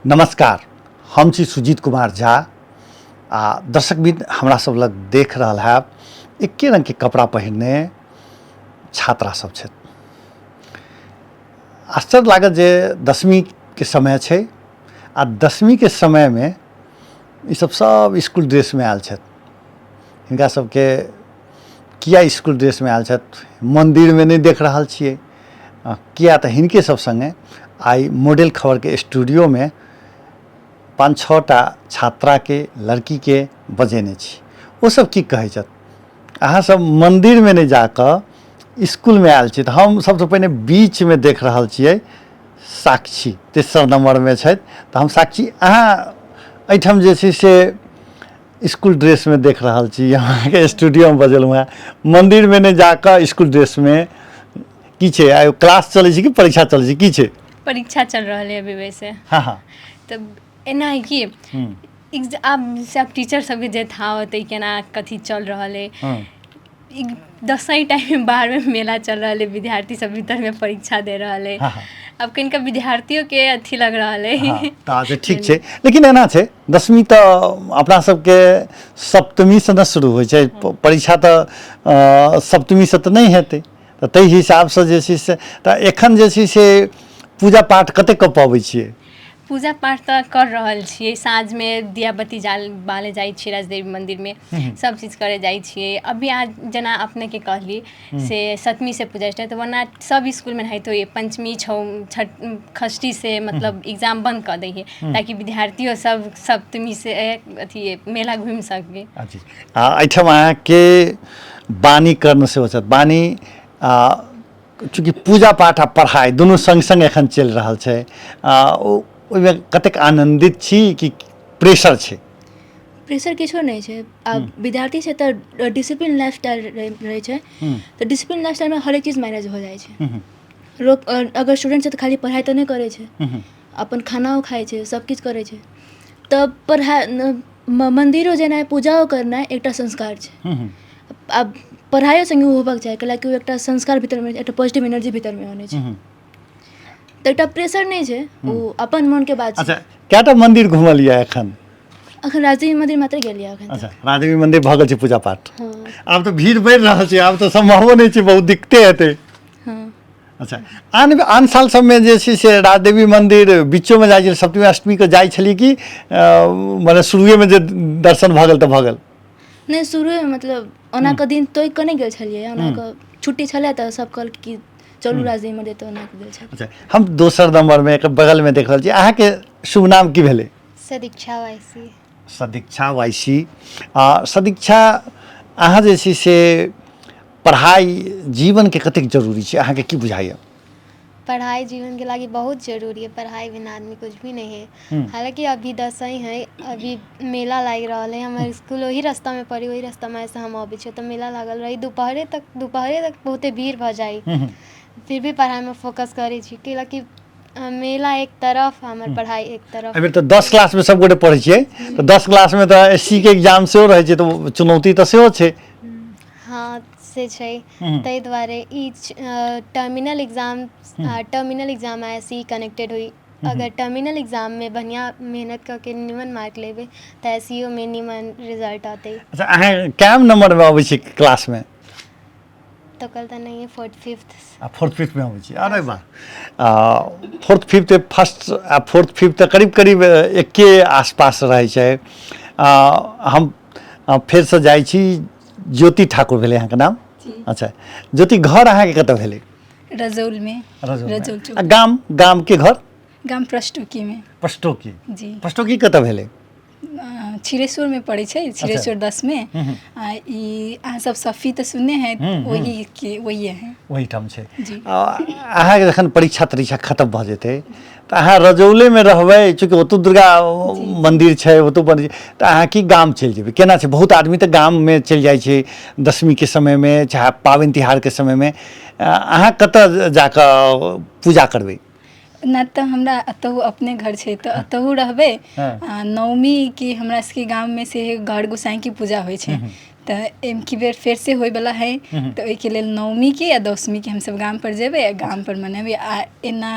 नमस्कार, हम छी सुजीत कुमार झा आ दर्शकवृंद हमरा सब लग देख रहल हैब एके रंग के कपड़ा पहिरने छात्रा सब छथि। आश्चर्य लागत जे दसवीं के समय छै आ दसवीं के समय में ई सब सब स्कूल ड्रेस में आयल छथि। हिनका सबके किया स्कूल ड्रेस में आयल छथि, मंदिर में नहीं देख रहल छियै किया, तऽ हिनके सब संगे आइ मॉडल खबर के स्टूडियो में 5-6 टा छात्रा के लड़की के बजेने छी। ओ सब की कहै छथि, अहाँ सब मंदिर में नहीं जाकऽ स्कूल में आयल छी। तऽ हम सबसँ पहिने बीच में देख रहल छियै साक्षी तेसर नंबर में छथि। तऽ हम साक्षी अहाँ एहिठाम जे छै से स्कूल ड्रेस में देख रहल छी, अहाँके स्टूडियो में बजेलहुँ हेँ, मंदिर में नहीं जाकऽ स्कूल ड्रेस में की छै? आइ क्लास चलै छै कि परीक्षा चलै छै, की छै? परीक्षा चल रहल है अभी वैसे। हाँ हाँ। तऽ एना है कि आब सब टीचर सबके जे था होतै केना कथी चल रहल है। दसवीं टाइम में बारहवीं में मेला चल रहल है, विद्यार्थी सब भीतर में परीक्षा दे रहल है। हाँ, हाँ। अब कनिका विद्यार्थियों के अथी लग रहल है। हाँ, तऽ अच्छा ठीक छै, लेकिन एना छै दसवीं तऽ अपना सबके सप्तमी से न शुरू होइ छै, परीक्षा तऽ सप्तमी से तऽ नहि हेतै, तऽ ताहि हिसाबसँ जे छै से तऽ एखन जे छै से पूजा पाठ कतेक कऽ पबै छियै? पूजा पाठ तऽ कर रहल छियै, साँझमे दियाबत्ती जाल बाले जाइ छियै राजदेवी मन्दिरमे, सब चीज करे जाइ छियै। अभी अहाँ जेना अपनेके कहली से सप्तमी से पूजा स्टार्ट, तऽ ओना सब स्कूलमे एनाहिते होइए, पंचमी छौ छठ षष्ठी से मतलब एग्जाम बंद कऽ दै है ताकि विद्यार्थियो सब सप्तमी से अथी मेला घूमि सके। अच्छा, आ एहिठाम अहाँके वाणी कर्ण सेहो छथि। वाणी चूँकि पूजा पाठ आ पढ़ाइ दुनू सङ्ग सङ्ग एखन चलि रहल छै, ओहिमे कतेक आनन्दित छी कि प्रेशर छै? प्रेशर किछो नहि छै। आब विद्यार्थी छै तऽ डिसिप्लिन लाइफ स्टाइल रहै छै, तऽ डिसिप्लिन लाइफ स्टाइलमे हरेक चीज मैनेज हो जाइ छै। लोक अगर स्टूडेंट छै तऽ खाली पढ़ाइ तऽ नहि करै छै, अपन खानाओ खाइ छै, सब किछु करै छै। तऽ पढ़ाइ मन्दिरो जेनाइ पूजाओ करनाइ एकटा संस्कार छै। आब पढ़ाइयो सङ्गे ओ होबाक चाही, कैलाकि ओ एकटा संस्कार भीतरमे एकटा पॉजिटिव एनर्जी भीतरमे आनै छै। तऽ एकटा प्रेशर नहि छै, ओ अपन मोनके बात छै। अच्छा, कएटा मन्दिर घुमलियै एखन? अखन राजदेवी मन्दिर मात्र गेलियै अखन। अच्छा, राजदेवी मन्दिर भऽ गेल छै पूजा पाठ। हँ। आब तऽ भीड़ बढ़ि रहल छै, आब तऽ सम्भवो नहि छै, बहुत दिक्कते हेतै। हँ। अच्छा, आन आन साल सबमे जे छै से राजदेवी मन्दिर बीचोमे जाइ छलै, सप्तमी अष्टमीके जाइ छलियै कि मने शुरुएमे जे दर्शन भऽ गेल तऽ भऽ गेल? नहि, शुरुएमे मतलब ओना कऽ दिन तोड़ि कऽ नहि गेल छलियै, ओना कऽ छुट्टी छलै तऽ सब कहलक कि चलू राजदेवी मन्दिर, तऽ ओना कऽ गेल छलियै। अच्छा, हम दोसर नम्बरमे एकर बगलमे देख रहल छी, अहाँके शुभ नाम की भेलै? सदीक्षा वाइसी। सदीक्षा वाइसी। आ सदीक्षा, अहाँ जे छै से पढ़ाइ जीवनके कतेक जरूरी छै, अहाँके की बुझाइए? पढ़ाई जीवन के लागी बहुत जरूरी है, पढ़ाई बिना आदमी कुछ भी नहीं है। हालांकि अभी दसवीं है, अभी मेला लागि रहल है, हमर स्कूल वही रास्ता में पड़ी, वही रास्ता में से हम अबै छियै, तऽ मेला लागल रही दोपहरे तक बहुते भीड़ भऽ जाइ, फिर भी पढ़ाइमे फोकस करै छी, कैलाकि मेला एक तरफ हमर पढ़ाई एक तरफ। एहिबेर तऽ 10 क्लासमे सब गोटे पढ़ै छियै, तऽ 10 क्लासमे तऽ एस सी के एग्जाम सेहो रहै छै, तऽ चुनौती तऽ सेहो छै। हँ, से छै, ताहि दुआरे ई टर्मिनल एग्जाम आ एस सी कनेक्टेड होइ। अगर टर्मिनल एग्जाममे बढ़िआँ मेहनत कऽ के निमन मार्क लेबै तऽ एस सी ओ मे निमन रिजल्ट अतै। अच्छा, अहाँ कए नम्बरमे अबै छी क्लासमे? तऽ कल तऽ नहीं है, फोर्थ फिफ्थ। आ फोर्थ फिफ्थमे अबै छी, अरे वाह। फोर्थ फिफ्थ, फर्स्ट आ फोर्थ फिफ्थ तऽ करीब करीब एके आसपास रहै छै। हम फेरसँ जाइ छी, ज्योति ठाकुर भेलै अहाँके नाम? अच्छा ज्योति, घर अहाँके कतऽ भेलै? रजौल में। रजौल। रजौल चौक। आ गाम, गामके घर? गाम प्रस्टोकी में। पस्टोकी? जी। पस्टोकी कतऽ भेलै? क्षीरेश्वर में पड़ै छै, क्षीरेश्वर 10 में। आ ई अहाँ सब सफी तऽ सुनने हैं, वही के वही है। ओहिठाम छै। जी। आ, अहाँके जखन परीक्षा तरीक्षा खतम भऽ जेतै तऽ अहाँ रजौलेमे रहबै, चूँकि ओतौ दुर्गा मन्दिर छै, ओतौ मन्दिर, तऽ अहाँ की गाम चलि जेबै, केना छै? बहुत आदमी तऽ गाममे चलि जाइ छै दशमीके समयमे चाहे पाबनि तिहारके समयमे, अहाँ कतऽ जाकऽ पूजा करबै? नहि तऽ हमरा एतहु अपने घर छै तऽ एतहु रहबै। हाँ। आ नवमी के हमरा सबके गाममे से घर गोसाईंके पूजा होइ छै, तऽ एमकी बेर फेरसँ होइवला है, तऽ ओहिके लेल नवमीके या दसमीके हमसब गामपर जेबै आ गामपर मनेबै। आ एना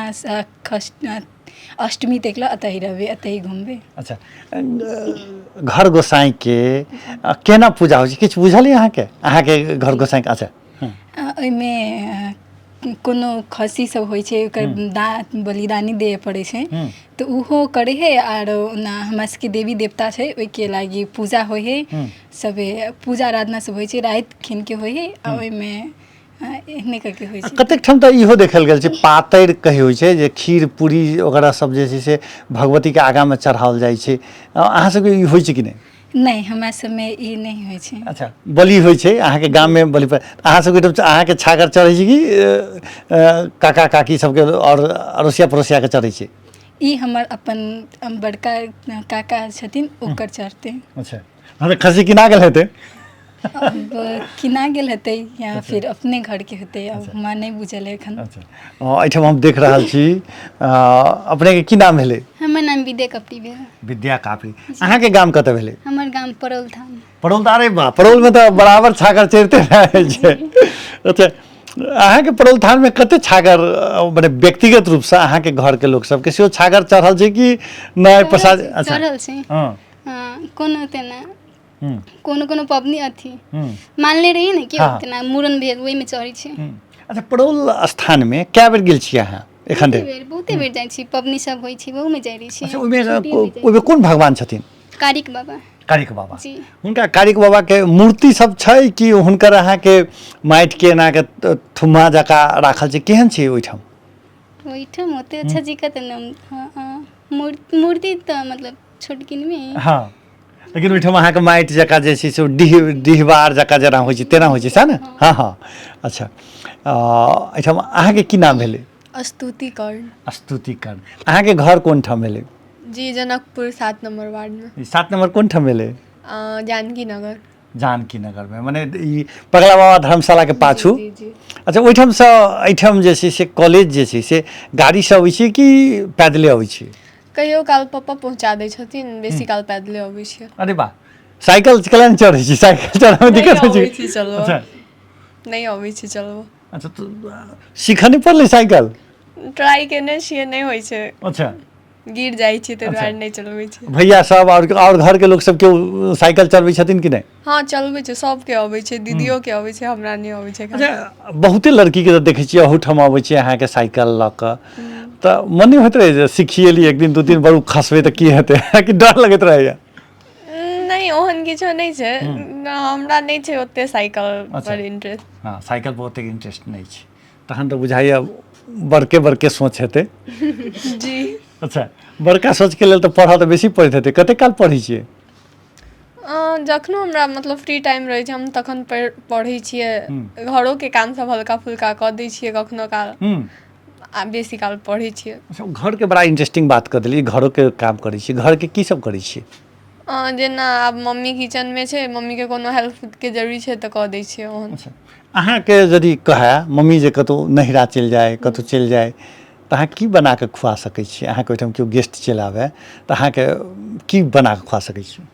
अष्टमी तक लए एतहि रहबै, एतहि घुमबै। अच्छा, घर गोसाईके केना पूजा होइ छै, किछु बुझल यऽ अहाँके? अहाँके घर गोसाईके? अच्छा। ओहिमे कोनो खस्सी सब होइ छै, ओकर बलिदानी दिअ पड़ै छै, तऽ ओहो करै हइ। आरो ओना हमरा सबके देवी देवता छै, ओहिके लागि पूजा होइ हइ, सबे पूजा आराधना सब होइ छै, राति खिनके होइ हइ, आ ओहिमे एहने करके होइ छै। कतेक ठाम तऽ इहो देखल गेल छै, पातरि कही होइ छै जे खीर पूरी वगैरह सब जे छै से भगवतीके आगाँमे चढ़ाओल जाइ छै। अहाँ सबके ई होइ छै कि नहि? नहि, हमरा सबमे ई नहि होइ छै। अच्छा, बलि होइ छै अहाँके गाममे? बलि पर अहाँ सबके तऽ अहाँके छागर चढ़ै छै कि काका काकी सबके आओर अड़ोसिया पड़ोसियाके चढ़ै छै? ई हमर अपन बड़का काका छथिन, ओकर चढ़तै। अच्छा, हँ, तऽ खस्सी किना गेल हेतै? अब किना गेल हेतै या फिर अपने घरके हेतै, अब हमरा नहि बुझल है एखन। अच्छा, एहिठाम हम देख रहल छी, अपनेके की नाम भेलै? हमर नाम विद्या कपड़ी भेल। विद्या कापड़ी, अहाँके गाम कतऽ भेलै? हमर गाम परौल थान। परौल तऽ, अरे वाह, परौलमे तऽ बराबर छागर चढ़िते रहै छै। अच्छा, अहाँके परौल थानमे कते छागर, मने व्यक्तिगत रूपसँ अहाँके घरके लोक सबके सेहो छागर चढ़ल छै कि नहि प्रसाद? अच्छा, चढ़ल छै। हँ। कोनो तेना कोनो कोनो पबनी अथी मानले रही ने कि तेना मूड़न भेल, ओहिमे चढ़ै छै। अच्छा, परौल स्थानमे कए बेर गेल छियै अहाँ एखन धरि? बेर, बहुते बेर जाइ छी। पबनी सब होइ छै, ओहूमे जाइ रहै छी। अच्छा, ओहिमे ओहिमे कोन भगवान छथिन? कारिक बाबा। कारिक बाबा। जी। हुनका कारिक बाबाके मूर्ति सब छै कि हुनकर अहाँके माटिके एनाके थुम्हा जकाँ राखल छै? केहन छै ओहिठाम? ओहिठाम ओते अच्छा जी कते ने, हँ, मूर्ति तऽ मतलब छोटकिनमे। हँ, लेकिन ओहिठाम अहाँके माटि जकाँ जे छै से डीह डिहबार जकाँ जेना होइ छै तेना होइ छै, सएह ने? हँ हँ। अच्छा, एहिठाम अहाँके की नाम भेलै? स्तुति कर्ण। स्तुति कर्ण, अहाँके घर कोन ठाम भेलै? जी, जनकपुर 7 नम्बर वार्डमे। 7 नम्बर कोन ठाम भेलै? जानकी नगर। जानकी नगरमे, मने ई पगला बाबा धर्मशालाके पाछू? जी जी। अच्छा, ओहिठामसँ एहिठाम जे छै से कॉलेज जे छै से गाड़ीसँ अबै छियै कि पैदले अबै छियै? कहियो काल पप्पा पहुँचा दै छथिन, बेसी काल पैदले अबै छियै। अरे वाह, साइकिल केना नहि चढ़ै छी? साइकिल चढ़ैमे दिक्कत होइ नहि अबै छै? छी चलबऽ। अच्छा। नहि अबै छै चलबऽ। अच्छा, तऽ सीखऽ नहि पड़लै साइकिल? ट्राई केने छियै, नहि होइ छै। अच्छा। गिर जाइ छियै, ताहि दुआरे नहि चलबै छियै। भैया सब आओर घरके लोक सब केओ साइकिल चलबै छथिन कि नहि? हँ, चलबै छै, सबके अबै छै, दीदियो के अबै छै, हमरा नहि अबै छै। अच्छा, बहुते लड़कीके तऽ देखै छियै अहूठाम अबै छै अहाँके साइकिल लऽ कऽ, तऽ मन नहि होइत रहै जे सिखिए ली एक दिन दू दिन, बरू खसबै तऽ की हेतै, कि डर लगैत रहैया? नहि, ओहन किछो नहि छै, हमरा नहि छै ओते साइकिल पर इंटरेस्ट। हँ, साइकिल पर ओतेक इंटरेस्ट नहि छै, तहन तऽ बुझाइया बड़के बड़के सोच हेतै। जी। अच्छा, बड़का सोचके लेल तऽ पढ़ऽ तऽ बेसी पड़ैत हेतै। कते काल पढ़ै छियै? जखनो हमरा मतलब फ्री टाइम रहै छै, हम तखन पढ़ै छियै। घरोके काम सब हल्का फुल्का कऽ दै छियै कखनो काल, आ बेसी काल पढ़ै छियै। अच्छा, घरके बड़ा इंटरेस्टिंग बात कऽ देलियै, घरोके काम करै छियै। घरके की सब करै छियै? जेना आब मम्मी किचनमे छै, मम्मीके कोनो हेल्पके जरूरी छै तऽ कऽ दै छियै ओहन। अच्छा, अहाँके यदि कहए मम्मी जे कतहु नहिरा चलि जाय, कतहु चलि जाय, तऽ अहाँ की बना कऽ खुआ सकै छियै? अहाँके ओहिठाम केओ गेस्ट चलि आबय तऽ अहाँके की बना कऽ खुआ सकै छियै?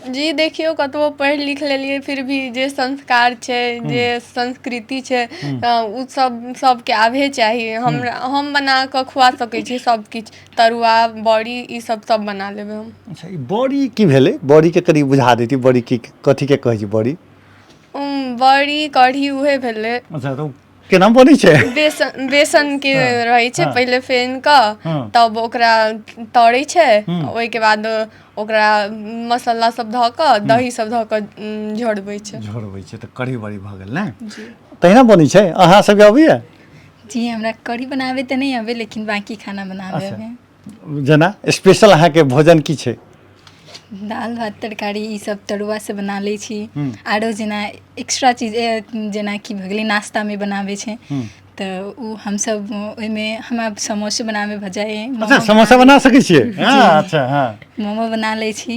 जी देखियौ, कतबो पढ़ि लिख लेलियै, फिर भी जे संस्कार छै, जे संस्कृति छै, ओ सब सबके आबहे चाही। हमरा हम बना कऽ खुआ सकै छी सब किछु, तरुआ, बड़ी, ई सब सब बना लेबै हम। अच्छा, ई बड़ी की भेलै? बड़ीके कनि बुझा दैती, बड़ी की, कथीके कहै छै बड़ी? बड़ी कढ़ी उहे भेलै। अच्छा, तऽ केना बनै छै? बेसन, बेसन के रहै छै, पहिले फेन कऽ तब ओकरा तरै छै, ओहिके बाद ओकरा मसाला सब धऽ कऽ, दही सब धऽ कऽ झोरबै छै। झोरबै छै तऽ कढ़ी बड़ी भऽ गेल ने? तहिना बनै छै। अहाँ सबके अबैया? जी, हमरा कढ़ी बनाबे तऽ नहि अबै, लेकिन बाकी खाना बनाबे अबै। जेना स्पेशल अहाँके भोजन की छै? दालि भात तरकारी, ई सब तरुआ सब बना लै छी। आरो जेना एक्स्ट्रा चीज जेनाकि भऽ गेलै नास्तामे बनाबै छै, तऽ ओ हमसब ओहिमे हमरा समोसो बनाबै भऽ जाइ। अच्छा, समोसा बना सकै छियै? हँ, अच्छा। हँ, मोमो बना लै छी।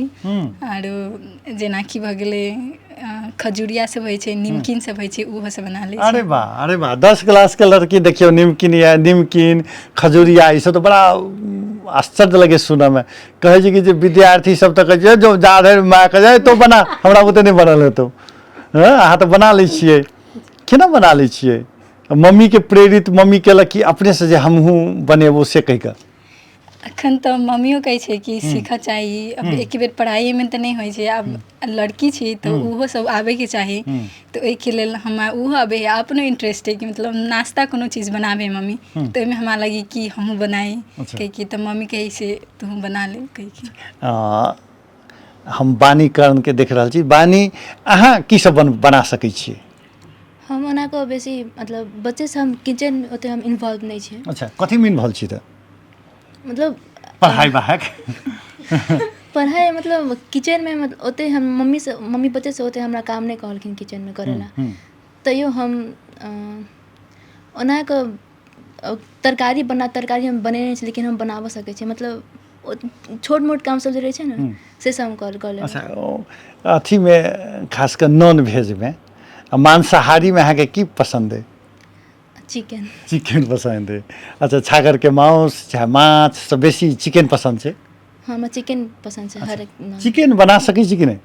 आरो जेनाकि भऽ गेलै खजुरिया सब होइ छै, निमकिन सब होइ छै, ओहो सब बना लै छी। अरे वाह, अरे वाह, 10 क्लास के लड़की देखियौ निमकिन या निमकिन खजुरिया, ई सब तऽ बड़ा आश्चर्य लगे सुनऽमे। कहै छै कि जे विद्यार्थी सब तऽ कहै छै जो जा धरि माय कहै छै तो बना, हमरा बुते नहि बनल हेतौ। हँ, अहाँ तऽ बना लै छियै, केना बना लै छियै? मम्मीके प्रेरित मम्मी केलक कि अपनेसँ जे हमहूँ बनेबो से कहि कऽ? अखन तऽ मम्मियो कहै छै कि सीखऽ चाही। अब एक बेर पढ़ाइमे तऽ नहि होइ छै, आब लड़की छी तऽ ओहो सब आबैके चाही। तऽ ओहिके लेल हमरा ओहो आबै है, अपनो इंटरेस्ट है कि मतलब नाश्ता कोनो चीज बनाबै मम्मी तऽ ओहिमे हमरा लगी कि हमहूँ बनाइ। कैकि तऽ मम्मी कहै छै तूहूँ बना ले कैकि। हम वाणी कर्णके देख रहल छी। वाणी, अहाँ की सब बना सकै छियै? हम ओना कऽ बेसी मतलब बच्चेसँ हम किचनमे ओते हम इन्वॉल्व नहि छियै। अच्छा, कथीमे इन्वॉल्व छी तऽ? मतलब पढ़ाइ बाहक पढ़ाइ, मतलब किचनमे मतलब ओते हम मम्मीसँ, मम्मी बच्चेसँ ओते हमरा काम नहि कहलखिन किचनमे करै लए। तैयो हम ओना कऽ तरकारी बना, तरकारी हम बनेने छी, लेकिन हम बनाबऽ सकै छी। मतलब छोट मोट काम सब जे रहै छै ने, से सब हम कऽ लेबै। अच्छा, अथीमे खास कऽ नॉन भेजमे, मांसाहारीमे अहाँके की पसन्द अइ? चिकन। चिकन पसन्द अइ। अच्छा, छागरके माउस चाहे माछ से बेसी चिकन पसन्द छै? हमरा चिकन पसन्द छै हरेक। चिकन बना सकै छी कि नहि?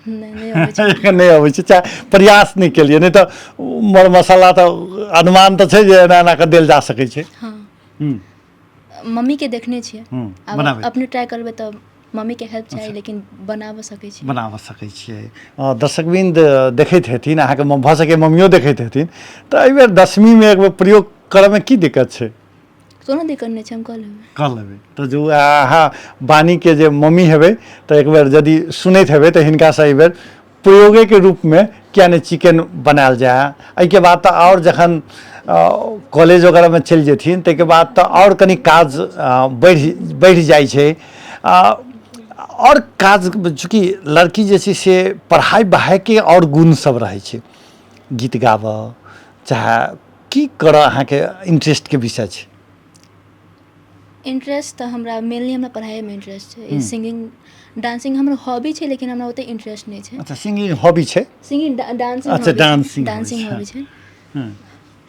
नहि अबै छै। एखन नहि अबै छै, चाहे प्रयास नहि केलियै? नहि तऽ मर मसाला तऽ अनुमान तऽ छै जे एना एना कऽ देल जा सकै छै। हँ, मम्मीके देखने छियै। आब अपने ट्राइ करबै तऽ मम्मीके हेल्प चाही, लेकिन बनाबऽ सकै छी। बनाबऽ सकै छियै। दर्शकवृन्द देखैत हेथिन अहाँके, भऽ सकै मम्मियो देखैत हेथिन, तऽ एहिबेर दसमीमे एक बेर प्रयोग करऽमे की दिक्कत छै? कोनो दिक्कत नहि छै, हम कऽ लेबै। कऽ लेबै। तऽ जो अहाँ वाणीके जे मम्मी हेबै तऽ एक बेर यदि सुनैत हेबै तऽ हिनकासँ एहिबेर प्रयोगेके रूपमे किया नहि चिकन बनायल जाय। एहिके बाद तऽ आओर जखन कॉलेज वगैरहमे चलि जेथिन ताहिके बाद तऽ आओर कनि काज बढ़ि बढ़ि जाइ छै। आओर काज चूँकि लड़की जे छै से पढ़ाइ बहाइके आओर गुण सब रहै छै, गीत गाबऽ चाहे की करऽ, अहाँके इंटरेस्टके विषय छै? इंटरेस्ट तऽ हमरा मेनली हमरा पढ़ाइमे इंटरेस्ट छै। सिंगिंग डांसिंग हमर हॉबी छै, लेकिन हमरा ओते इंटरेस्ट नहि छै। अच्छा, सिंगिंग हॉबी छै? Singing dancing. अच्छा, डांसिंग। डांसिंग हॉबी छै।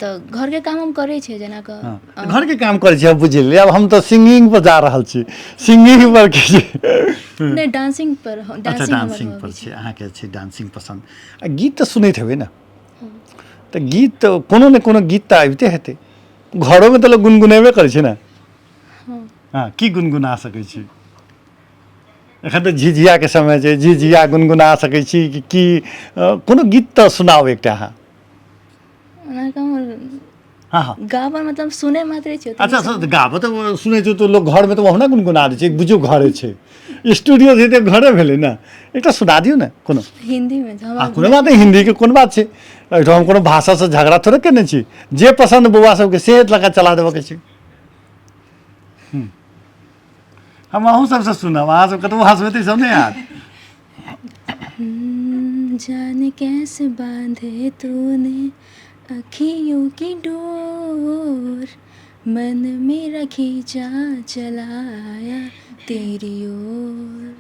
तऽ घरके काम हम करै छियै जेना कऽ। घरके काम करै छियै, बुझि गेलियै। आब हम तऽ सिंगिंग पर जा रहल छी, सिंगिंग पर की छै? नहि, डांसिंग पर। अच्छा, डांसिंग पर छै अहाँके, छै डांसिंग पसन्द। आ गीत तऽ सुनैत हेबै ने? तऽ गीत तऽ कोनो ने कोनो गीत तऽ आबिते हेतै। घरोमे तऽ लोक गुनगुनेबे करै छै ने? हँ, की गुनगुना सकै छी? एखन तऽ झिझियाके समय छै, झिझिया गुनगुना सकै छी कि की? कोनो गीत तऽ सुनाउ एकटा अहाँ। हँ हँ, गाबऽ मतलब सुनै मात्रे छियै। अच्छा सर, गाबऽ तऽ सुनै छियै तऽ लोक घरमे तऽ ओहुना गुनगुना दै छै। बुझियौ घरे छै, स्टूडियो छै तऽ घरे भेलै ने। एकटा सुना दियौ ने कोनो। हिन्दीमे? आ कोनो बात नहि, हिन्दीके कोन बात छै एहिठाम? हम कोनो भाषासँ झगड़ा थोड़े केने छी। जे पसन्द बौआ सबके से लगा चला देबऽके छै। हम अहूँ सबसँ सुनब, अहाँ सब कतबो हँसबै तऽ सब नहि आयत। जाने कैसे बांधे तूने अखियों की डोर, मन मेरा खींचा चलाया तेरी ओर,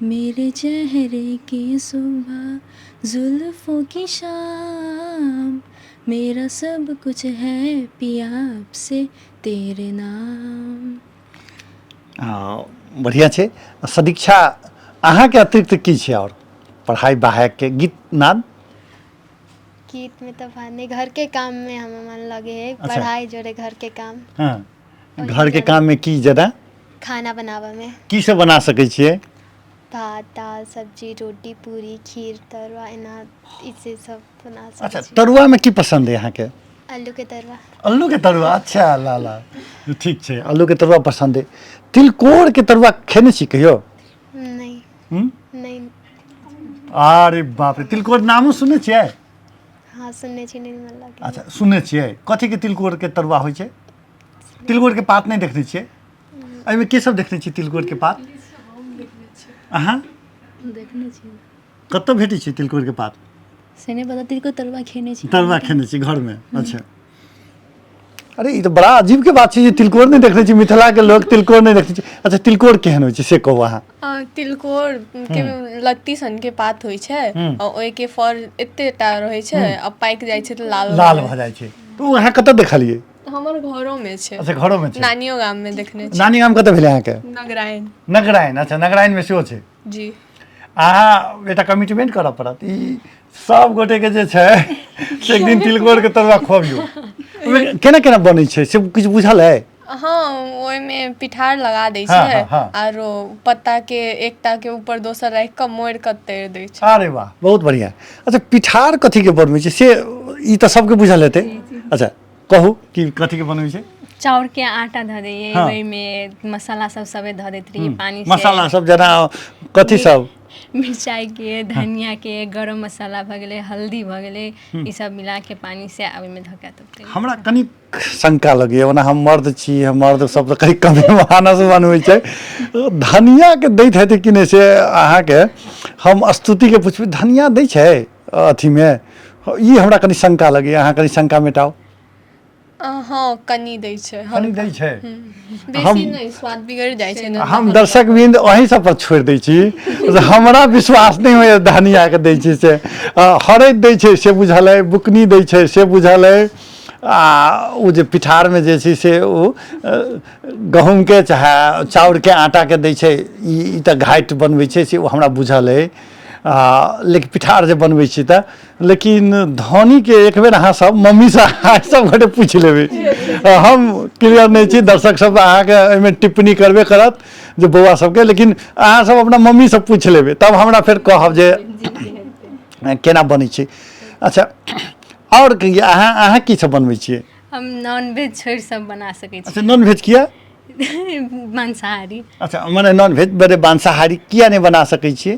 मेरे चेहरे की सुबह जुल्फों की शाम, मेरा सब कुछ है पिया अब से तेरे नाम। बढ़िआँ छै। सदीक्षा, अहाँके अतिरिक्त की छै आओर पढ़ाइ बाहरके गीत नाद? गीत में तो भाने घर के काम में हम मन लगे है। पढ़ाई जोड़े घर के काम। हँ, घर के काम में की ज्यादा? खाना बनाबे में। की सब बना सकै छियै? भात, दाल, सब्जी, रोटी, पूरी, खीर, तरुआ, एना इसे सब बना सकै। अच्छा, तरुआ में की पसंद है अहाँके? आलू के तरुआ। आलू के तरुआ, अच्छा ला ला, ठीक छै, आलू के तरुआ पसंद है। तिलकोर के तरुआ खेने छी कहियो? नहीं। नहीं। अरे बाप रे, तिलकोर नामो सुनै छियै? हाँ, सुनने छी, नहीं मन लगे। अच्छा, सुनने छियै। कथी के तिलकोर के तरुआ होइ छै? तिलकोर के पात नहि देखने छियै? एहिमे के सब देखने छियै तिलकोर के पात? अहाँ देखने छियै। कतऽ भेटै छै तिलकोर के पात? से नहि पता, तिलकोर तरुआ खेने छी। तरुआ खेने छी घरमे। अच्छा, अरे ई तऽ बड़ा अजीब के बात छै जे तिलकोर नहि देखने छी, मिथिला के लोक तिलकोर नहि देखने छी। अच्छा, तिलकोर केहन होइ छै से कहू अहाँ। तिलकोर के लत्ती सन के पात होइ छै आ ओहिके फर एते टा रहै छै आ पाकि जाइ छै तऽ लाल। लाल भऽ जाइ छै। तऽ ओ अहाँ कतऽ देखलियै? हमर घरो में छै। अच्छा, घरो में छै। नानियो गाम में देखने छी। नानी गाम कतऽ भेलै अहाँके? नगरायन। नगरायन, अच्छा, नगरायन में सेहो छै। जी। अहाँ एकटा कमिटमेंट करऽ पड़त ई सब गोटेके जे छै से एक दिन तिलकोरके तरुआ खुअबियौ। ओहिमे केना केना बनै छै से किछु बुझल है? हँ, ओहिमे पिठार लगा दै हँ, छै हँ, हँ। आरो पत्ताके एकटाके ऊपर दोसर राखि कऽ मोड़ि कऽ तरि दै छै। अरे वाह, बहुत बढ़िआँ। अच्छा, पिठार कथीके बनबै छै से ई तऽ सबके बुझल हेतै। अच्छा कहू कि कथीके बनबै छै? चाउरके आटा धऽ दैयै, हँ। ओहिमे मसाला सब सबे धऽ दैत रहियै, पानि से मसाला सब जेना कथी सब? मिरचाइके, धनियाके, गरम मसाला भऽ गेलै, हल्दी भऽ गेलै, ई सब मिलाके पानि से आ ओहिमे धऽ के तब तैर। हमरा कनि शंका लगैए, ओना हम मर्द छी, हम मर्द सब तऽ कनि कमे भानस बनबै छै, धनियाके दैत हेतै कि नहि से अहाँके हम स्तुतिके पुछबै, धनिया दै छै अथीमे? ई हमरा कनि शंका लगैए, अहाँ कनि शंका मेटाउ। हँ, कनि दै छै। कनि दै छै। बेसी नहि, स्वाद बिगड़ि जाइ छै ने। हम दर्शक वृंद अहीं सब पर छोड़ि दै छी, हमरा विश्वास नहि होइए धनियाके दै छै से। हरैद दै छै से बुझल अइ, बुकनी दै छै से बुझल अइ, आ ओ जे पिठारमे जे छै से ओ गहूँमके चाहे चाउरके आटाके दै छै, ई तऽ घाटि बनबै छै से ओ हमरा बुझल अइ, लेकिन पिठार जे बनबै छी तऽ, लेकिन धोनीके एक बेर अहाँ सब मम्मीसँ अहाँ सब गोटे पूछि लेबै, हम क्लियर नहि छी। दर्शक सब अहाँके एहिमे टिप्पणी करबे करत जे बौआ सबके, लेकिन अहाँ सब अपना मम्मीसँ पूछि लेबै तब हमरा फेर कहब जे केना बनै छै। अच्छा, आओर अहाँ अहाँ की सब बनबै छियै? हम नॉन वेज छोड़ि सब बना सकै छी। अच्छा, नॉन वेज किया? मांसाहारी। अच्छा, मने नॉन वेज बड़े मांसाहारी किया नहि बना सकै छियै?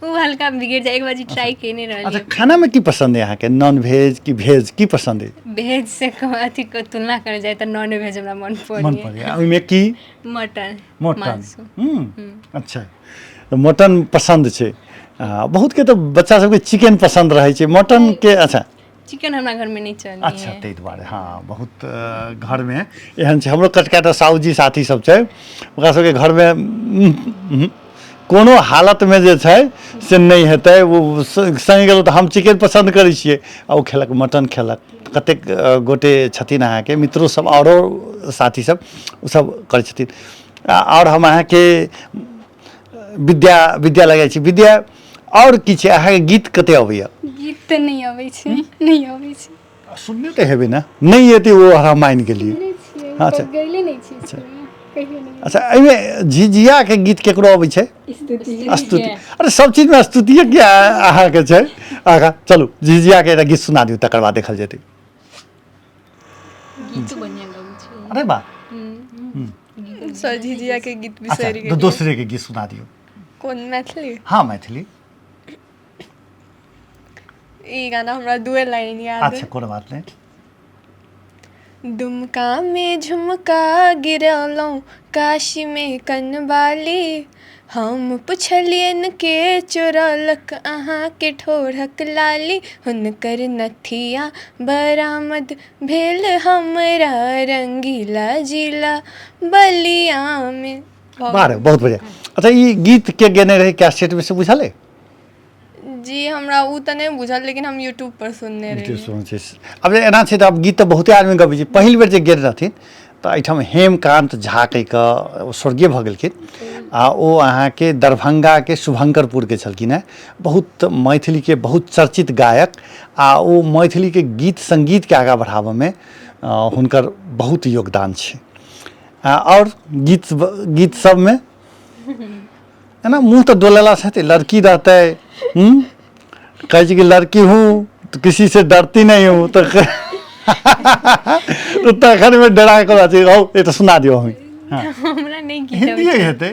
ओ हल्का बिगड़ि जाय, एक बार ट्राई केने अच्छा रहलियै। खानामे की पसन्द अइ अहाँके, नॉन भेज कि भेज, की पसन्द अइ? भेज से अथी के तुलना करल जाय तऽ नॉन भेज हमरा मन मन पड़ैए। पड़ैए। ओहिमे की? मटन। मटन। मांसु। अच्छा, तऽ मटन पसन्द छै। बहुतके तऽ बच्चा सबके चिकन पसन्द रहै छै, मटनके। अच्छा, चिकन हमरा घरमे नहि चलै। अच्छा, ताहि दुआरे। हँ, बहुत घरमे एहन छै, हमरो कटकाटा साउजी साथी सब छै, ओकरा सबके घरमे कोनो हालतमे जे छै से नहि हेतै। ओ सङ्गे गेलहुँ तऽ हम चिकन पसन्द करै छियै आ ओ खेलक मटन खेलक। कतेक गोटे छथिन अहाँके मित्रो सब आओरो साथी सब, ओसब करै छथिन। आओर हम अहाँके विद्या विद्या लगै छी, विद्या आओर की छै? अहाँके गीत कते अबैया? गीत तऽ नहि अबै छै, नहि अबै छै। सुनने तऽ हेबै ने? नहि एतै ओ हम मानि गेलियै। नहि छियै। अच्छा। गैले नहि छी इसकुलमे कहियो नहि। अच्छा, एहिमे झिझियाके गीत केकरो अबै छै? स्तुति। स्तुति। अरे सब चीजमे स्तुतिए किया अहाँके छै आगाँ? चलू, झिझियाके एकटा गीत सुना दियौ, तकर बाद देखल जेतै। गीतो बढ़िआँ गबै छै। अरे वाह। सर, झिझिया के गीत अच्छा बिसरि तऽ गेलियै। दोसरेके गीत सुना दियौ। कोन, मैथिली? हँ, मैथिली। ई गाना हमरा दुए लाइन याद। अच्छा, कोनो बात नहि। दुमका में झुमका गिरौलहुँ, काशी में कनबाली, हम पुछलियनि के चोरौलक अहाँके ठोरक लाली, हुनकर नथिया बरामद भेल हमरा रंगीला जिला बलियामे। वाह रे, बहुत बढ़िया। अच्छा, ई गीत के गेने रहै कैसेटमे से बुझल अइ? जी, हमरा ओ तऽ नहि बुझल, लेकिन हम यूट्यूब पर सुनने गीत रहियै। सुनै छै। आब जे एना छै तऽ आब गीत तऽ बहुते आदमी गबै छै। पहिल बेर जे गेल रहथिन तऽ एहिठाम हेमकान्त झा कहि कऽ, ओ स्वर्गीय भऽ गेलखिन आ ओ अहाँके दरभंगाके शुभंकरपुरके छलखिन हेँ, बहुत मैथिलीके बहुत चर्चित गायक आ ओ मैथिलीके गीत सङ्गीतके आगाँ बढ़ाबऽमे हुनकर बहुत योगदान छै। आओर गीत गीत सबमे एना मुँह तऽ डोलेलासँ हेतै? लड़की रहतै, हूँ, कहै छै कि लड़की हूँ तो किसी से डरती नहीं हूँ, तऽ तखन डरा कऽ छै। हौ, एक सुना दियौ अहीं। हमरा नहि गीत अबै हिन्दिए छै। हेतै,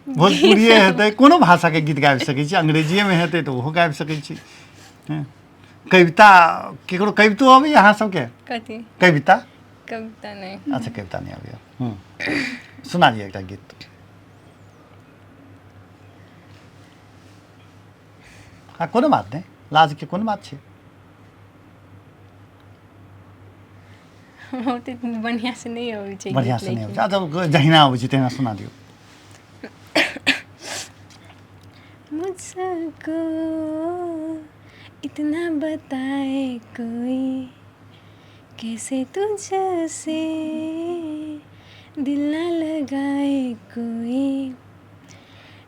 भोजपुरिए हेतै, कोनो भाषाके गीत गाबि सकै छी। अंग्रेजिएमे हेतै तऽ ओहो गाबि सकै छी। हँ। कविता केकरो कवितो अबैए अहाँ सबके? कथी? कविता। कविता नहि। अच्छा, कविता नहि अबैए। सुना दिअ एकटा गीत। हँ, कोनो बात नहि, लाजके कोन बात छै। ओते बढ़िआँ से नहि अबै छै गीत, बढ़िआँसँ नहि अबै लेकिन छै। अच्छा, जहिना अबै छै तहिना सुना दियौ। मुझको इतना बताए कोई, कैसे तुझसे दिल ना लगाए कोई,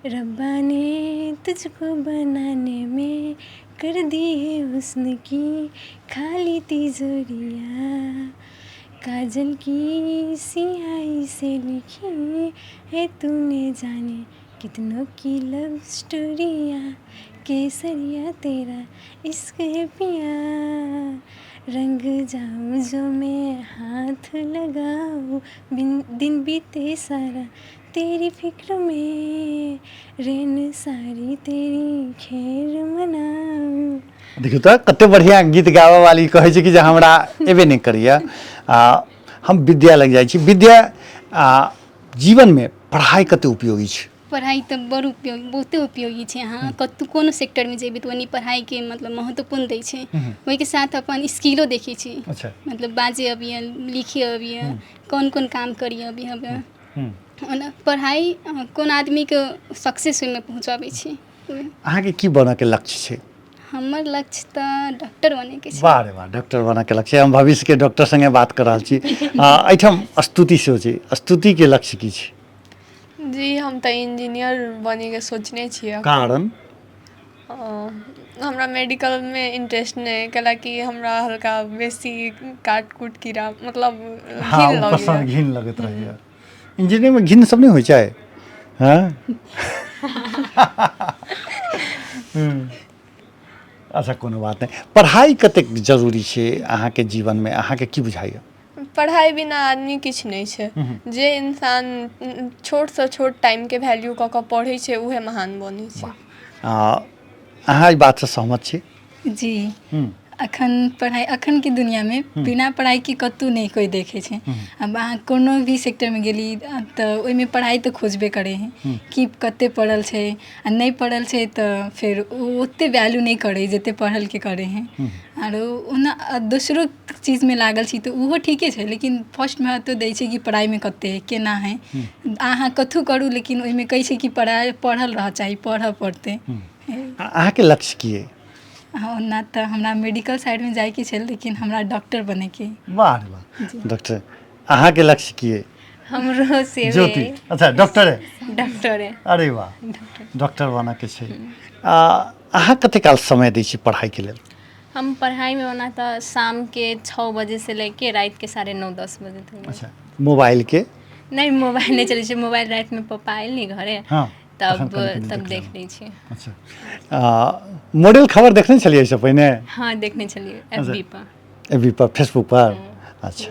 रब्बा ने तुझको बनाने में कर दी है हुस्न की खाली तिजोरिया, काजल की सियाही से लिखी है तूने जाने कितनों की लव स्टोरिया, केसरिया तेरा इश्क है पिया, रंग जाऊँ जो मैं हाथ लगाऊँ, बिन दिन बीते सारा तेरी फिक्र में, रेन सारी तेरी खैर मनाऊँ। देखियौ तऽ कते बढ़िआँ गीत गाबऽ वाली कहै छै कि जे हमरा एबे नहि करैए। आ हम विद्या लग जाइ छी। विद्या आ जीवनमे पढ़ाइ कते उपयोगी छै? पढ़ाइ तऽ बड़ उपयोगी, बहुते उपयोगी छै। अहाँ कतहु कोनो सेक्टरमे जेबै तऽ ओनी पढ़ाइके मतलब महत्वपूर्ण दै छै। ओहिके साथ अपन स्किलो देखै छै। अच्छा। मतलब बाजे अबियै, लिखे अबियै, कोन कोन काम करियै अबियै। ओना पढ़ाइ कोन आदमीके सक्सेस ओहिमे पहुँचाबै छै। अहाँके की बनऽके लक्ष्य छै? हमर लक्ष्य तऽ डॉक्टर बनैके छै। वाह रे वाह, डॉक्टर बनऽके लक्ष्य। हम भविष्यके डॉक्टर सङ्गे बात कऽ रहल छी। एहिठाम स्तुति सेहो छै। स्तुतिके लक्ष्य की छै? जी, हम तऽ इंजीनियर बनैके सोचने छियै। कारण? हमरा मेडिकलमे इंटरेस्ट नहि, कैलाकि हमरा हल्का बेसी काट कूट कीड़ा मतलब हँ, घिन ओ पसन्द लगैए। घिन लगैत रहैए। इंजीनियरिंगमे घिन सब नहि होइ छै? हँ। अच्छा, कोनो बात नहि। पढ़ाइ कतेक जरूरी छै अहाँके जीवनमे, अहाँके की बुझाइए? पढ़ाइ बिना आदमी किछु नहि छै। जे इंसान छोटसँ छोट टाइमके वैल्यू कऽ कऽ पढ़ै छै उहे महान बनै छै। अहाँ एहि बातसँ सहमत छी? जी, अखन पढ़ाइ, अखनके दुनिआँमे बिना पढ़ाइके कतहु नहि कोइ देखै छै। आब अहाँ कोनो भी सेक्टरमे गेली तऽ ओहिमे पढ़ाइ तऽ खोजबे करै हइ कि कते पढ़ल छै, आ नहि पढ़ल छै तऽ फेर ओ ओते वैल्यू नहि करै जते पढ़लके करै हइ। आरो ओना दोसरो चीजमे लागल छी तऽ ओहो ठीके छै, लेकिन फर्स्ट महत्व दै छै कि पढ़ाइमे कते हइ, केना हइ। अहाँ कथू करू लेकिन ओहिमे कहै छै कि पढ़ाइ पढ़ल रहऽ चाही, पढ़ऽ पड़तै। अहाँके लक्ष्य की अइ? ओना तऽ हमरा मेडिकल साइडमे जाइके छल, लेकिन हमरा डॉक्टर बनैके। वाह रे वाह, डॉक्टर। अहाँके लक्ष्य की अइ? हमरो सेवे। ज्योति। अच्छा, डॉक्टरे? डॉक्टरे। अरे वाह, डॉक्टर बनऽके छै। अहाँ कते काल समय दै छी पढ़ाइके लेल? हम पढ़ाइमे ओना तऽ शामके 6 बजेसँ लेके रातिके 9:30 10 बजे तक। अच्छा, मोबाइलके? नहि, मोबाइल नहि चलै छै। मोबाइल रातिमे पप्पा आयल ने घरे, हँ, तब तखन तब देख लै छियै। अच्छा, मॉडल खबर देखने छलियै एहिसँ पहिने? हँ, देखने छलियै एफ बी पर। एफ पर, फेसबुक पर। अच्छा,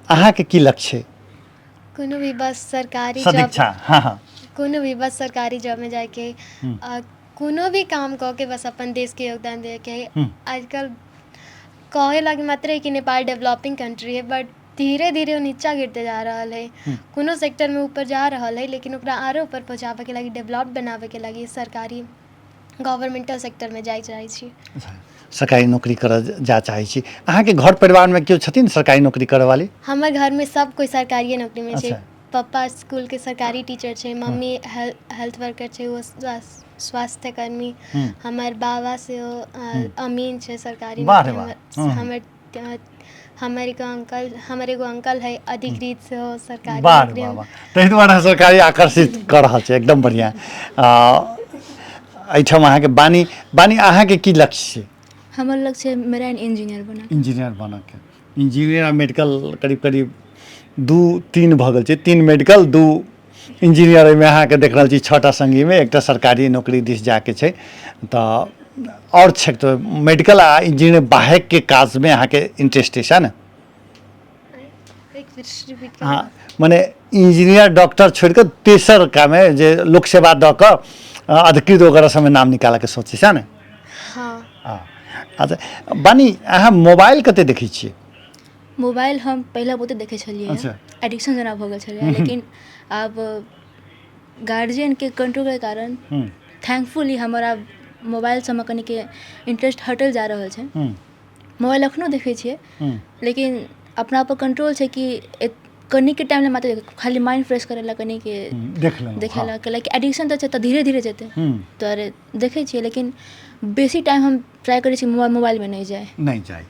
अहाँके की लक्ष्य छै? कोनो भी बस सरकारी जॉब। सदीक्षा, हँ हँ। कोनो भी बस सरकारी जॉबमे जाइके, कोनो भी काम कऽ के बस अपन देशके योगदान दैके है। आजकल कहे लागी मात्र है कि नेपाल डेवलपिंग कंट्री है, बट धीरे धीरे ओ नीचा गिरते जा रहल है। कोनो सेक्टरमे ऊपर जा रहल है, लेकिन ओकरा आरो ऊपर पहुँचाबैके लागि, डेवलप बनाबैके लागि सरकारी गवर्नमेंटल सेक्टरमे जाइ चाहै छी। सरकारी नौकरी करऽ जा चाहै छी। अहाँके घर परिवारमे केओ छथिन सरकारी नौकरी करऽ वाली? हमर घरमे सब कोइ सरकारिए नौकरीमे छै। अच्छा। पप्पा स्कूलके सरकारी टीचर छै, मम्मी हेल्थ वर्कर छै, ओ स्वास्थ्यकर्मी। हमर बाबा सेहो अमीन छै सरकारी वाह रे नौकरी। वाह। हमर हमर एगो अंकल, हमर एगो अंकल है अधिकृत सेहो सरकारी वाह रे नौकरी। वाह वाह, ताहि दुआरे सरकारी आकर्षित कऽ रहल छै। एकदम बढ़िआँ। एहिठाम अहाँके बानी, बानी, अहाँके की लक्ष्य छै? हमर लक्ष्य है मेराइन इंजीनियर बना। इंजीनियर बनऽके। इंजीनियर आ मेडिकल करीब करीब 2-3 भऽ गेल छै। 3 मेडिकल, 2 इंजीनियर। एहिमे अहाँके देख रहल छी 6टा सङ्गीमे एकटा सरकारी नौकरी दिस जाके छै। तऽ आओर छै तऽ मेडिकल आ इंजीनियर बाहेकके काजमे अहाँके इंटरेस्ट अछि, सएह ने? एक बेर रिपीट करू। हँ, मने इंजीनियर डॉक्टर छोड़ि कऽ तेसर कामे जे लोक सेवा दऽ कऽ अधिकृत वगैरह सबमे नाम निकालऽके सोचै, सएह ने? हँ। हँ। अच्छा बानी, अहाँ मोबाइल कते देखै छियै? मोबाइल हम पहिले बहुते देखै छलियै। अच्छा। एडिक्शन जेना भऽ गेल छलै, लेकिन आब गार्जियनके कंट्रोलके कारण थैंकफुली हमर आब मोबाइल सबमे कनिके इंटरेस्ट हटल जा रहल छै। मोबाइल एखनो देखै छियै, लेकिन अपना पर कंट्रोल छै कि कनिके टाइम लए मात्र, खाली माइंड फ्रेश करै लए कनिके देख लेलहुँ। देखै लए, कैलाकि एडिक्शन तऽ छै तऽ धीरे धीरे जेतै। दुआरे देखै छियै, लेकिन बेसी टाइम हम ट्राइ करै छी मोबाइलमे नहि जाय। नहि जाइ।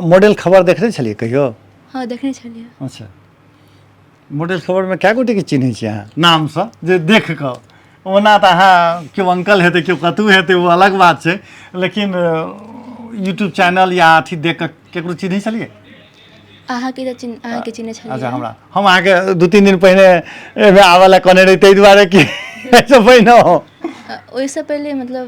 मॉडल खबर देखने छलियै कहियो? हँ, देखने छलियै। अच्छा, मॉडल खबरमे कए गोटेके चिन्है छियै अहाँ नामसँ जे देख कऽ? ओना तऽ अहाँ केओ अंकल हेतै, केओ कतहु हेतै, ओ अलग बात छै, लेकिन यूट्यूब चैनल या अथी देख कऽ केकरो चिन्है छलियै? अहाँके तऽ अहाँके चिन्है छलियै। अच्छा, हमरा हम अहाँके 2-3 दिन पहिने एहिमे आबऽ लए कहने रही, ताहि दुआरे कि एहिसँ पहिने? ओहिसँ पहिले मतलब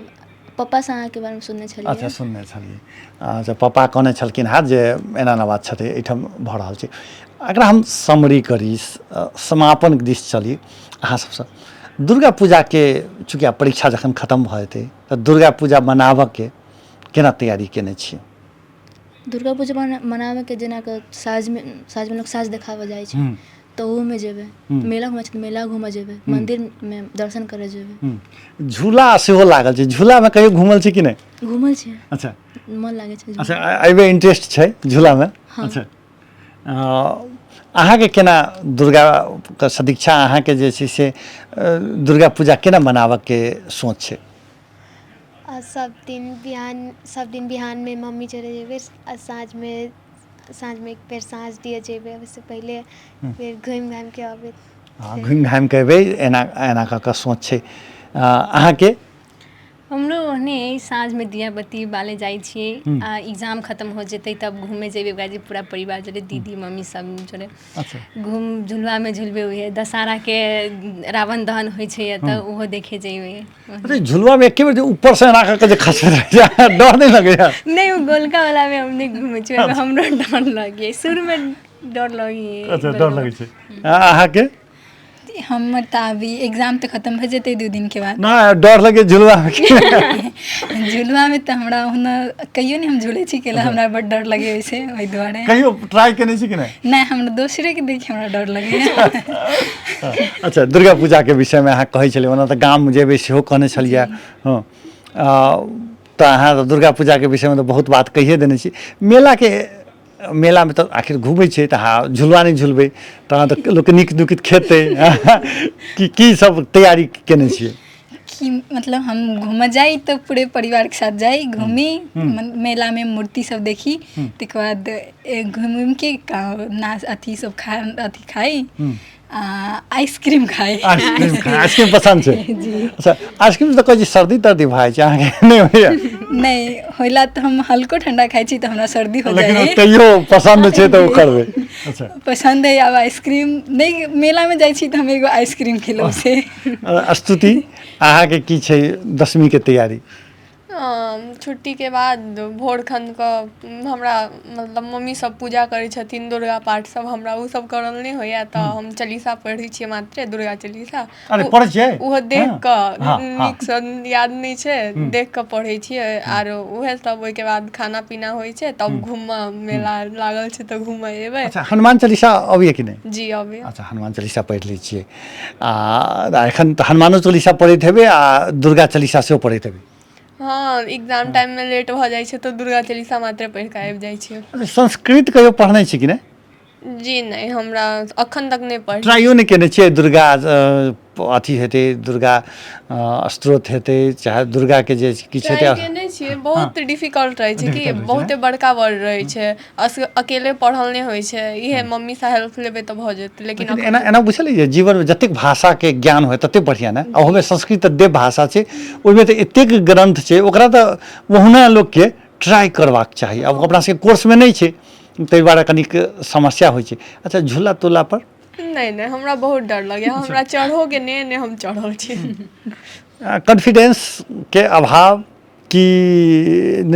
पप्पासँ अहाँके बारेमे सुनने छलियै। अच्छा, सुनने छलियै। अच्छा, पप्पा कहने छलखिन हँ जे एना एना बात छथि, एहिठाम भऽ रहल छै। एकरा हम समरी करी, समापन दिस चली अहाँ सबसँ। दुर्गा पूजाके चूँकि आब परीक्षा जखन खतम भऽ जेतै तऽ दुर्गा पूजा मनाबऽके केना तैयारी केने छियै? दुर्गा पूजा मनाबैके जेना कऽ साँझमे लोक साँझ देखाबऽ जाइ छै, तऽ ओहोमे जेबै। मेला घूमै छै तऽ मेला घूमऽ जेबै, मन्दिरमे दर्शन करऽ जेबै। झूला सेहो लागल छै, झूलामे कहियो घूमल छी कि नहि? घूमल छियै। अच्छा। मन लागै छै। अच्छा, एहिबेर इंटरेस्ट छै झूलामे? हँ। अच्छा, अहाँके केना दुर्गाके सदीक्षा, अहाँके जे छै से दुर्गा पूजा केना मनाबऽके सोच छै? आ सब दिन बिहानमे मम्मी चले जेबै आ साँझमे एक बेर साँझ दिअ जेबै। ओहिसँ पहिले फेर घुमि घामिके अबै। हँ, घुमि घामि कऽ एबै, एना एना कऽ कऽ सोच छै अहाँके? हमरो ओहने अइ, साँझमे दिया बत्ती बाले जाइ छियै आ एग्जाम खतम हो जेतै तब घूमे जेबै ओकरा पूरा परिवार जोड़े, दीदी मम्मी सब जोड़े। घूम झुलुआमे झुलबै। उहे दशहराके रावण दहन होइ छै तऽ ओहो देखे जेबै। अरे, झुलुआमे एके बेर जे ऊपरसँ एना कऽ कऽ जे खसैत रहै छै, डर नहि लगैए? नहि, ओ गोलका वालामे हम नहि घूमै छी, ओहिमे हमरो डर लगैए, शुरूमे डर लगैए। अच्छा, डर लगै छै। अहाँके? हमर तऽ अभी एग्जाम तऽ खतम भऽ जेतै 2 दिनके बाद। नहि डर लगे झुलुआमे? झुलुआमे तऽ हमरा ओहुना कहियो नहि हम झूलै छी, कैला हमरा बड्ड डर लगै ओहिसँ, ओहि दुआरे। कहियो ट्राई केने छी कि नहि? नहि, हमरा दोसरेके देखि हमरा डर लगैए। अच्छा, दुर्गा पूजाके विषयमे अहाँ कहै छलियै, ओना तऽ गाम जेबै सेहो कहने छलियै। हँ, तऽ अहाँ तऽ दुर्गा पूजाके विषयमे तऽ बहुत बात कहिए देने छी। मेलामे तऽ आखिर घूमै छै, तऽ अहाँ झुलुआ नहि झुलबै तहन तऽ लोक नीक नुकित खेतै की? की सब तैयारी केने छियै? कि मतलब हम घूमऽ जाइ तऽ पूरे परिवारके साथ जाइ, घूमी, मेलामे मूर्ति सब देखी, ताहिके बाद घूमि उमिके नाच अथी सब खा अथी खाइ आ आइसक्रीम खाइ। आइसक्रीम खाइ, आइसक्रीम पसन्द छै? जी। अच्छा, आइसक्रीम तऽ कहै छी सर्दी तर्दी भऽ जाइ छै, अहाँके नहि होइए? नहि होला, तऽ हम हल्को ठंडा खाइ छी तऽ हमरा सर्दी हो लेकिन जाइ। तैयो पसन्द छै तऽ ओ करबै। अच्छा। पसन्द है। आब आइसक्रीम नहि, मेलामे जाइ छी तऽ हम एगो आइसक्रीम खेलहुँ से। स्तुति, अहाँके की छै दसमीके तैयारी? छुट्टीके बाद भोर खन कऽ हमरा मतलब मम्मी सब पूजा करै छथिन, दुर्गा पाठ सब, हमरा ओ सब करल नहि होइया, तऽ हम चालीसा पढ़ै छियै मात्रे, दुर्गा चालीसा। अरे, पढ़ै छियै? ओहो देख कऽ, नीकसँ याद नहि छै, देख कऽ पढ़ै छियै। आरो उएह सब, ओहिके बाद खाना पीना होइ छै, तब घूमऽ, मेला लागल छै तऽ घूमऽ एबै। अच्छा, हनुमान चालीसा अबैए कि नहि? जी, अबैए। अच्छा, हनुमान चालीसा पढ़ि लै छियै। आ एखन तऽ हनुमानो चालीसा पढ़ैत हेबै आ दुर्गा चालीसा सेहो पढ़ैत हेबै? हँ, एग्जाम टाइममे लेट भऽ जाइ छै तऽ दुर्गा चालीसा मात्रे पढ़ि कऽ आबि जाइ छियै। अच्छा, संस्कृत कहियो पढ़ने छी कि नहि? जी नहि, हमरा अखन तक नहि पढ़ ट्राइयो नहि केने छियै? दुर्गा अथी हेतै, दुर्गा स्तोत्र हेतै, चाहे दुर्गाके जे किछु ट्राई हेतै? केने छियै, बहुत डिफिकल्ट रहै छै कि Difficult रहै छै। बहुते बड़का वर्ड रहै छै, अकेले पढ़ल नहि होइ छै। इहे मम्मीसँ हेल्प लेबै तऽ भऽ जेतै, लेकिन लेकिन एना एना बुझलियै जे जीवनमे जतेक भाषाके ज्ञान होइ ततेक बढ़िआँ ने। आ ओहोमे संस्कृत तऽ देव भाषा छै, ओहिमे तऽ एतेक ग्रन्थ छै, ओकरा तऽ ओहुना लोकके ट्राइ करबाक चाही। आब अपना सबके कोर्समे नहि छै, ताहि दुआरे कनिक समस्या होइ छै। अच्छा, झूला तूला पर? नहि नहि, हमरा बहुत डर लगैया, हमरा चढ़ोके नहि, नहि हम चढ़ल छी। कॉन्फिडेंसके अभाव कि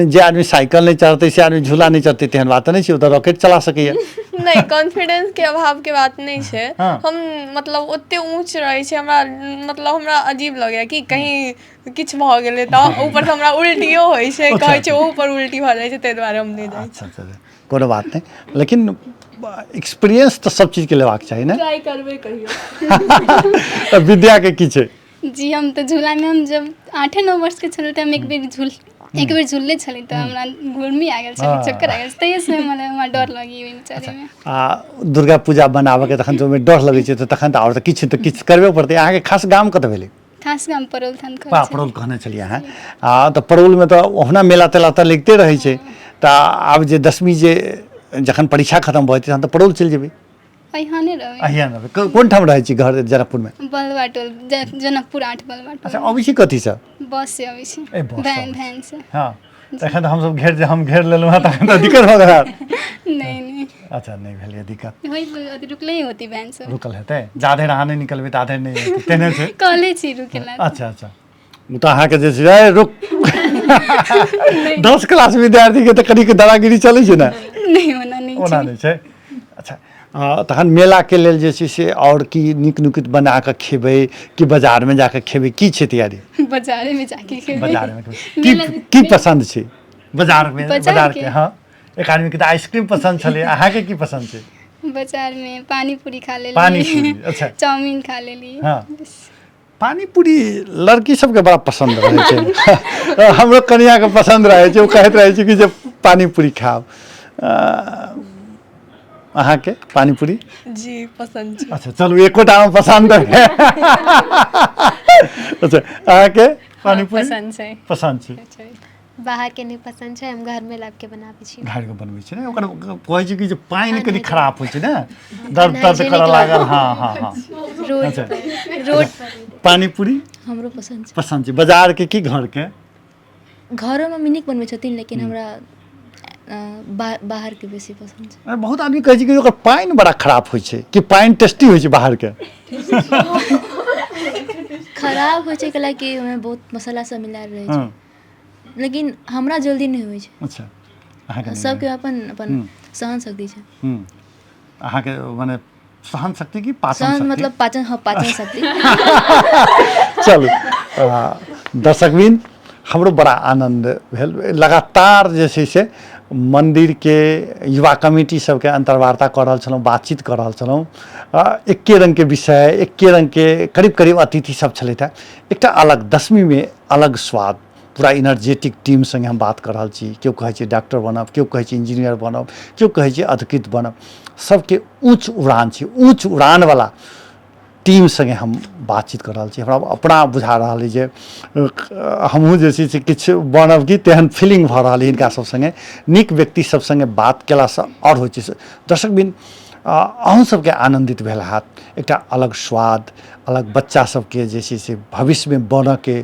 जे आदमी साइकिल नहि चढ़तै से आदमी झूला नहि चढ़तै, तेहन बात तऽ नहि छै, ओ तऽ रॉकेट चला सकैए। नहि, कॉन्फिडेंस के अभाव के बात नहि छै। हम मतलब ओते ऊँच रहै छै, हमरा मतलब हमरा अजीब लगैया कि कहीं किछु भऽ गेलै तऽ। ऊपरसँ हमरा उल्टियो होइ छै, कहै छै ओहू पर उल्टी भऽ जाइ छै, ताहि दुआरे हम नहि जाइ। अच्छा अच्छा, कोनो बात नहि, लेकिन एक्सपीरियंस तऽ सब चीजके लेबाक चाही ने। ट्राई करबै कहियो। तऽ विद्याके की छै? जी, हम तऽ झूलामे हम जब 8-9 वर्षके छलहुँ तऽ हम एक बेर झूलले छली तऽ हमरा घुर्मी आ गेल छलै, चक्कर आ गेल, तहिएसँ हमरा डर लगै ओहिमे चढ़ैमे। आ दुर्गा पूजा बनाबऽके तखन तऽ ओहिमे डर लगै छै, तऽ तखन तऽ आओर तऽ किछु करबे पड़तै। अहाँके खास गाम कतऽ भेलै? खास गाम पड़ोल थान। पा पड़ौल कहने छलियै अहाँ। आ तऽ पड़ौलमे तऽ ओहुना मेला तेला तऽ लगिते रहै छै, तऽ आब जे दसमी जे जखन परीक्षा खतम भऽ जेतै तहन तऽ पड़ौल चलि जेबै? अहियाने रहबै। अहिया रहबै। कोन ठाम रहै छी घर जनकपुरमे? बलवा टोल, जनकपुर 8, बलवा टोल। अच्छा, अबै छी कथीसँ? बस से अबै छी। ए, बससँ वैन अबै छी। वैन से। हँ। तखन तऽ हमसभ घेर जे हम घेर लेलहुँ हँ तखन तऽ दिक्कत भऽ गेल हैत। नहि नहि। अच्छा, नहि भेल यऽ दिक्कत? होइ रुकले ही होती बहन सब। रुकल हेतै, जाधरि अहाँ नहि निकलबै ताधरि नहि हेतै, तेहने छै। कहले छी रुकेला। अच्छा अच्छा, ओ तऽ अहाँके जे छै, ए, रुक। 10 क्लास विद्यार्थीके तऽ कनिक दादागिरी चलै छै ने? नहि, ओना नहि। ओना नहि छै। अच्छा, तखन मेलाके लेल जे छै से आओर की नीक नुकुत बना कऽ खेबै कि बाजारमे जाकऽ खेबै, की छै तैयारी? बाजारे में जाके खेबै। बाजारमे खेबै। की की पसन्द छै बाजारमे? बाजारके? बाजारके, हँ। एक आदमीके तऽ आइसक्रीम पसन्द छलै, अहाँके की पसन्द छै? बाजार में पानी पूरी खा लेली। पानी पूरी, अच्छा। चाउमीन खा लेली। हँ। पानी पूरी लड़की सबके बड़ा पसन्द रहै छै। हमरो कनियाके पसन्द रहै छै, ओ कहैत रहै छै कि जे पानी पूरी खाउ। अहाँके पानी पूरी? जी, पसन्द छै। अच्छा, चलू, एकोटा हम पसन्द है। अच्छा, अहाँके पानी पूरी पसन्द छै। पसन्द छै। बाहरके नहि पसन्द छै, हम घरमे लाबिके बनाबै छी। घरके बनबै छै ने, ओकर कहै छै कि जे पानि कनि खराब होइ छै ने, दर्द नहि, तर्द जे करऽ नीक लागल। हँ हँ हँ। रोड अच्छा। पर, रोड पर। पानी पूरी हमरो पसन्द छै। पसन्द छै। बाजारके की घरके? घरोमे मम्मी नीक बनबै छथिन, लेकिन हमरा बाहरके बेसी पसन्द छै। अरे, बहुत आदमी कहै छै कि ओकर पानि बड़ा खराब होइ छै, कि पानि टेस्टी होइ छै बाहरके? खराब होइ छै कैलाकि ओहिमे बहुत मसाला सब मिलायल रहै छै। लेकिन हमरा जल्दी नहि होइ छै। अच्छा, अहाँके नहि? सबके अपन अपन सहन शक्ति छै। अहाँके मने सहन शक्ति की पाचन सहन शक्ति? मतलब पाचन, हँ, पाचन शक्ति। चलू, दर्शकबिन, हमरो बड़ा आनन्द भेल। लगातार जे छै से मन्दिरके युवा कमिटी सबके अन्तर्वार्ता कऽ रहल छलहुँ, बातचीत कऽ रहल छलहुँ। एक्के रङ्गके विषय, एक्के रङ्गके करीब करीब अतिथि सब छलथि हेँ। एकटा अलग दशमीमे अलग स्वाद, पूरा इनर्जेटिक टीम सङ्गे हम बात कऽ रहल छी। केओ कहै छै डॉक्टर बनब, केओ कहै छै इंजीनियर बनब, केओ कहै छै अधिकृत बनब। सबके ऊँच उड़ान छै। ऊँच उड़ानवला टीम सङ्गे हम बातचीत कऽ रहल छी। हमरा अपना बुझा रहल अइ जे हमहूँ जे छै से किछु बनब कि तेहन फीलिंग भऽ रहल अइ। हिनका सब सङ्गे, नीक व्यक्ति सब सङ्गे बात केलासँ आओर होइ छै। दर्शकबिन, अहूँ सबके आनन्दित भेल हैत। एकटा अलग स्वाद, अलग बच्चा सबके जे छै से भविष्यमे बनऽके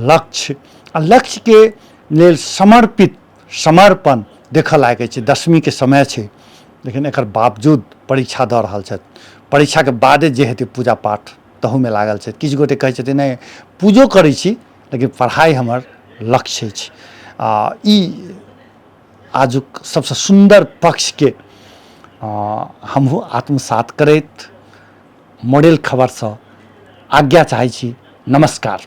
लक्ष्य आ लक्ष्यके लेल समर्पित समर्पण देखऽ लायक अछि। दशमीके समय छै, लेकिन एकर बावजूद परीक्षा दऽ रहल छथि। परीक्षाके बादे जे हेतै पूजा पाठ तहूमे लागल छथि। किछु गोटे कहै छथिन, नहि, पूजो करै छी लेकिन पढ़ाइ हमर लक्ष्य अछि। आ ई आजुक सबसँ सुन्दर पक्षके हमहूँ आत्मसात करैत मॉडल खबरसँ आज्ञा चाहै छी। नमस्कार।